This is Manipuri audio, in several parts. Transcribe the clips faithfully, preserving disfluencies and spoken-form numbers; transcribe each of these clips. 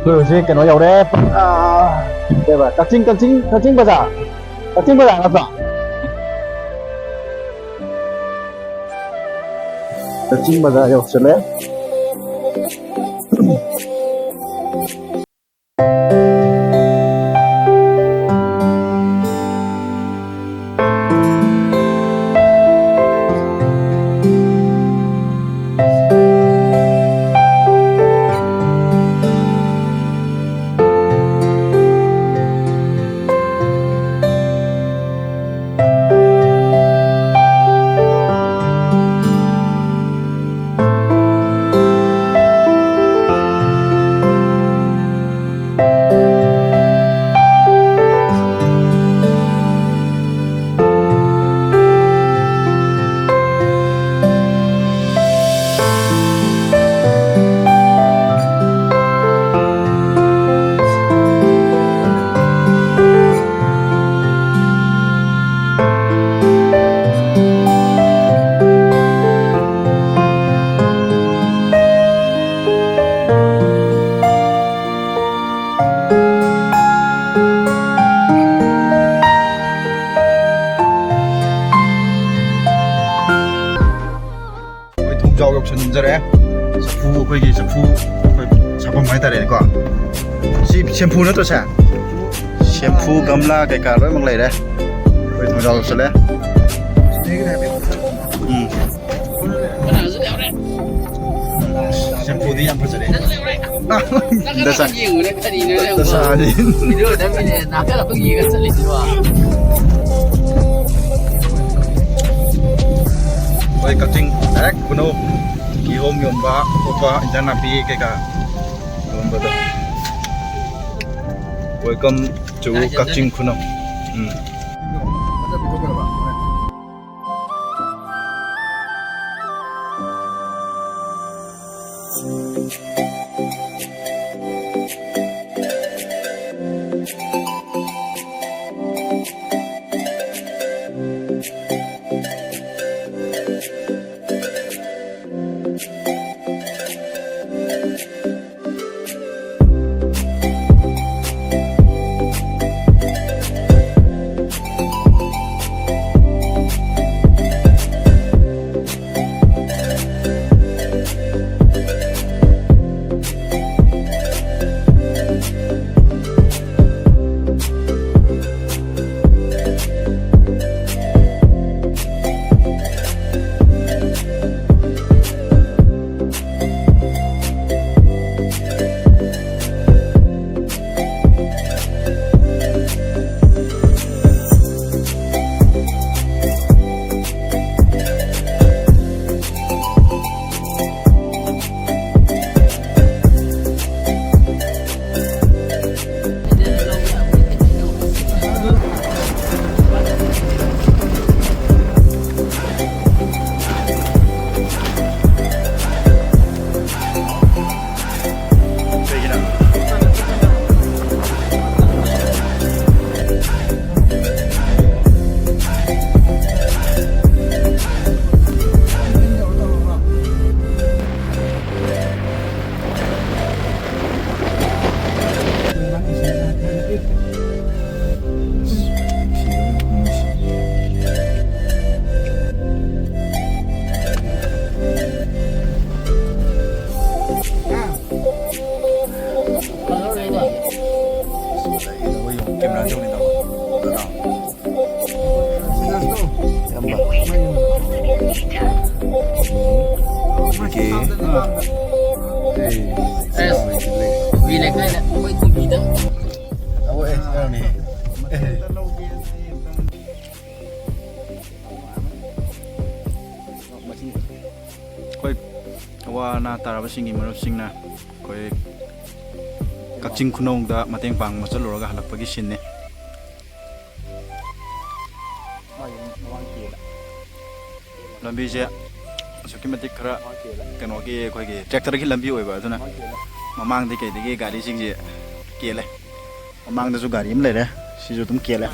ꯑꯩꯈꯣꯏ ꯍꯧꯖꯤꯛ ꯀꯩꯅꯣ ꯌꯧꯔꯦ꯫ ꯑꯥ, ꯀꯩꯕ? ꯀꯛꯆꯤꯡ, ꯀꯛꯆꯤꯡ, ꯀꯛꯆꯤꯡ ꯕꯖꯥꯔ꯫ ꯀꯛꯆꯤꯡ ꯕꯖꯥꯔ ꯅꯠꯇ꯭ꯔꯣ? ꯀꯛꯆꯤꯡ ꯕꯖꯥꯔ ꯌꯧꯁꯜꯂꯦ꯫ ꯑꯩꯈꯣꯏ ꯊꯣꯡꯖꯥꯎ ꯌꯧꯁꯟꯖꯔꯦ꯫ ꯆꯐꯨ, ꯑꯩꯈꯣꯏꯒꯤ ꯆꯐꯨ, ꯑꯩꯈꯣꯏ ꯁꯥꯐꯝ ꯍꯥꯏꯇꯥꯔꯦꯅꯦꯀꯣ꯫ ꯁꯤ ꯁꯦꯝꯐꯨ ꯅꯠꯇ꯭ꯔꯣ ꯁꯦ? ꯁꯦꯝꯐꯨ, ꯒꯝꯂꯥ ꯀꯩꯀꯥ ꯂꯣꯏꯅꯃꯛ ꯂꯩꯔꯦ꯫ ꯑꯩꯈꯣꯏ ꯊꯣꯡꯖꯥꯎ ꯌꯧꯁꯜꯂꯦ꯫ ꯎꯝ꯫ ꯁꯦꯝꯐꯨꯗꯤ ꯌꯥꯝ ꯐꯖꯔꯦ꯫ ꯗꯁꯥ꯫ ꯌꯦꯡꯉꯨꯅꯦ ꯀꯔꯤꯅꯣ ꯅꯪꯕꯣ? ꯗꯁꯥꯅꯤ꯫ ꯚꯤꯗꯤꯑꯣ ꯅꯝꯃꯤꯅꯦ, ꯅꯥꯀꯟ ꯑꯃ ꯌꯦꯡꯉ ꯆꯠꯂꯤꯁꯤꯕꯣ? ꯍꯣꯏ, ꯀꯛꯆꯤꯡ ꯗꯥꯏꯔꯦꯛ ꯈꯨꯅꯧ꯫ ꯀꯤꯍꯣꯝ ꯌꯣꯟꯕ ꯈꯣꯠꯄ, ꯏꯟꯖꯥꯡ ꯅꯥꯄꯤ ꯀꯩꯀꯥ ꯌꯣꯟꯕꯗꯣ꯫ Welcome to ꯀꯛꯆꯤꯡ ꯈꯨꯅꯧ꯫ ꯎꯝ꯫ ꯏꯌꯥꯝꯕ꯫ ꯑꯣꯀꯦ꯫ ꯑꯦ, ꯃꯤ ꯂꯩꯀꯥꯏꯗ ꯑꯩꯈꯣꯏ ꯀꯨꯝꯕꯤꯗ꯫ ꯑꯩꯈꯣꯏ ꯑꯋꯥ ꯑꯅꯥ ꯇꯥꯔꯕꯁꯤꯡꯒꯤ ꯃꯔꯨꯞꯁꯤꯡꯅ ꯑꯩꯈꯣꯏ ꯀꯛꯆꯤꯡ ꯈꯨꯅꯧꯗ ꯃꯇꯦꯡ ꯄꯥꯡꯕ ꯆꯠꯂꯨꯔꯒ ꯍꯜꯂꯛꯄꯒꯤ ꯁꯤꯟꯅꯤ꯫ ꯂꯝꯕꯤꯁꯦ ꯑꯁꯨꯛꯀꯤ ꯃꯇꯤꯛ ꯈꯔ ꯀꯩꯅꯣꯒꯤ, ꯑꯩꯈꯣꯏꯒꯤ ꯇ꯭ꯔꯦꯛꯇꯔꯒꯤ ꯂꯝꯕꯤ ꯑꯣꯏꯕ ꯑꯗꯨꯅ ꯃꯃꯥꯡꯗꯒꯤ ꯀꯩꯗꯒꯤ ꯒꯥꯔꯤꯁꯤꯡꯁꯦ ꯀꯦꯜꯂꯦ꯫ ꯃꯃꯥꯡꯗꯁꯨ ꯒꯥꯔꯤ ꯑꯃ ꯂꯩꯔꯦ, ꯁꯤꯁꯨ ꯑꯗꯨꯝ ꯀꯦꯜꯂꯦ꯫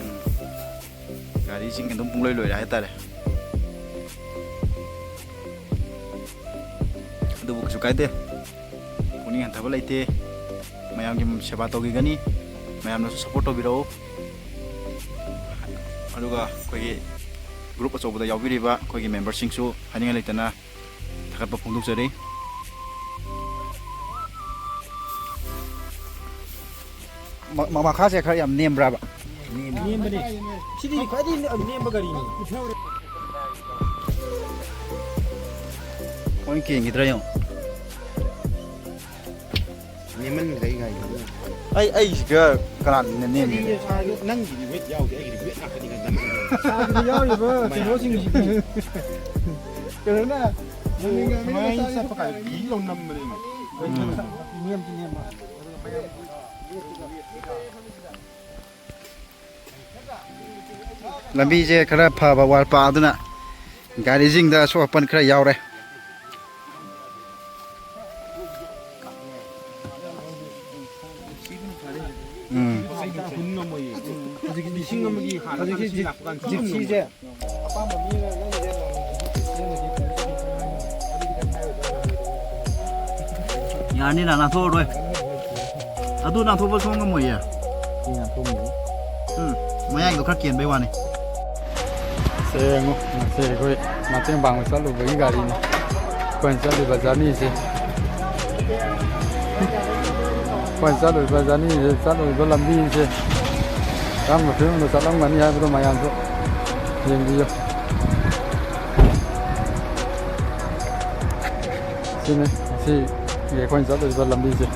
ꯎꯝ꯫ ꯒꯥꯔꯤꯁꯤꯡ ꯑꯗꯨꯝ ꯄꯨꯡꯂꯣꯏ ꯂꯣꯏꯔꯦ ꯍꯥꯏꯇꯥꯔꯦ꯫ ꯑꯗꯨꯕꯨ ꯀꯩꯁꯨ ꯀꯥꯏꯗꯦ, ꯄꯨꯛꯅꯤꯡ ꯍꯟꯊꯕ ꯂꯩꯇꯦ꯫ ꯃꯌꯥꯝꯒꯤ ꯁꯦꯕꯥ ꯇꯧꯈꯤꯒꯅꯤ꯫ ꯃꯌꯥꯝꯅꯁꯨ ꯁꯞꯄꯣꯔꯠ ꯇꯧꯕꯤꯔꯛꯎ꯫ ꯑꯗꯨꯒ ꯑꯩꯈꯣꯏꯒꯤ ꯒ꯭ꯔꯨꯞ ꯑꯆꯧꯕꯗ ꯌꯥꯎꯕꯤꯔꯤꯕ ꯑꯩꯈꯣꯏꯒꯤ ꯃꯦꯝꯕꯔꯁꯤꯡꯁꯨ ꯍꯥꯏꯅꯤꯡꯉꯥꯏ ꯂꯩꯇꯅ ꯊꯥꯒꯠꯄ ꯐꯣꯡꯗꯣꯛꯆꯔꯤ꯫ ꯃ-, ꯃ-, ꯃꯈꯥꯁꯦ ꯈꯔ ꯌꯥꯝ ꯅꯦꯝꯕ꯭ꯔꯥꯕ? ꯅꯦꯝꯕꯅꯦ꯫ ꯁꯤꯗꯤ ꯈ꯭ꯋꯥꯏꯗꯒꯤ ꯅꯦꯝꯕ ꯒꯥꯔꯤꯅꯤ꯫ ꯍꯣꯔꯦꯟ ꯀꯦꯟꯈꯤꯗ꯭ꯔꯥ ꯌꯦꯡꯉꯣ꯫ ꯅꯦꯝꯃꯟꯈ꯭ꯔꯦ ꯑꯩ ꯒꯥꯔꯤꯗꯨꯅ꯫ ꯑꯩ, ꯑꯩꯁꯤꯒ ꯀꯅꯥꯅ ꯅꯦꯝꯃꯤ? ꯅꯪꯒꯤꯗꯤ ꯋꯦꯠ ꯌꯥꯎꯗꯦ, ꯑꯩꯒꯤꯗꯤ ꯋꯦꯠ ꯉꯥꯛꯇꯅꯤ ꯀꯩꯅꯣ꯫ ꯌꯥꯎꯔꯤꯕ ꯀꯩꯅꯣꯁꯤꯡꯁꯤꯗꯤ꯫ ꯀꯩꯅꯣꯅ ꯁꯨꯃꯥꯏꯅ ꯆꯠꯄ ꯀꯥꯟꯗ ꯀꯤ ꯂꯧ ꯅꯝꯕꯅꯦ꯫ ꯅꯦꯝꯗꯤ ꯅꯦꯝꯕ꯫ ꯂꯝꯕꯤꯁꯦ ꯈꯔ ꯐꯕ ꯋꯥꯠꯄ ꯑꯗꯨꯅ ꯒꯥꯔꯤꯁꯤꯡꯗ ꯑꯁꯣꯛ ꯑꯄꯟ ꯈꯔ ꯌꯥꯎꯔꯦ꯫ ꯎꯝ꯫ ꯍꯧꯖꯤꯛ ꯂꯤꯁꯤꯡ ꯑꯃꯒꯤ ꯍꯥꯟꯅ ꯍꯧꯖꯤꯛ ꯂꯥꯛꯄ ꯀꯥꯟꯗ ꯖꯤꯞꯁꯤꯁꯦ꯫ ꯌꯥꯔꯅꯤ, ꯅꯥ, ꯅꯥꯟꯊꯣꯛꯑꯔꯣꯏ꯫ ꯑꯗꯨ ꯅꯥꯟꯊꯣꯛꯄ ꯁꯨꯡꯉꯝ ꯉꯝꯃꯣꯏꯌꯦ꯫ ꯁꯤ ꯅꯥꯟꯊꯣꯛꯑꯝꯃꯣꯏꯌꯦ꯫ ꯎꯝ, ꯃꯌꯥꯡꯗꯣ ꯈꯔ ꯀꯦꯟꯕꯩ ꯋꯥꯅꯤ꯫ ꯁꯦ ꯌꯦꯡꯉꯣ, ꯁꯤ ꯑꯩꯈꯣꯏ ꯃꯇꯦꯡ ꯄꯥꯡꯕ ꯆꯠꯂꯨꯕꯒꯤ ꯒꯥꯔꯤꯅꯤ꯫ ꯑꯩꯈꯣꯏꯅ ꯆꯠꯂꯤꯕ ꯖꯔꯅꯤꯁꯦ, ꯑꯩꯈꯣꯏꯅ ꯆꯠꯂꯨꯔꯤꯕ ꯖꯔꯅꯤꯁꯦ, ꯆꯠꯂꯨꯔꯤꯕ ꯂꯝꯕꯤꯁꯦ ꯀꯔꯝꯕ ꯐꯤꯕꯝꯗ ꯆꯠꯂꯝꯒꯅꯤ ꯍꯥꯏꯕꯗꯣ ꯃꯌꯥꯝꯁꯨ ꯌꯦꯡꯕꯤꯌꯨ꯫ ꯁꯤꯅꯤ ꯉꯁꯤꯒꯤ ꯑꯩꯈꯣꯏꯅ ꯆꯠꯂꯨꯔꯤꯕ ꯂꯝꯕꯤꯁꯦ꯫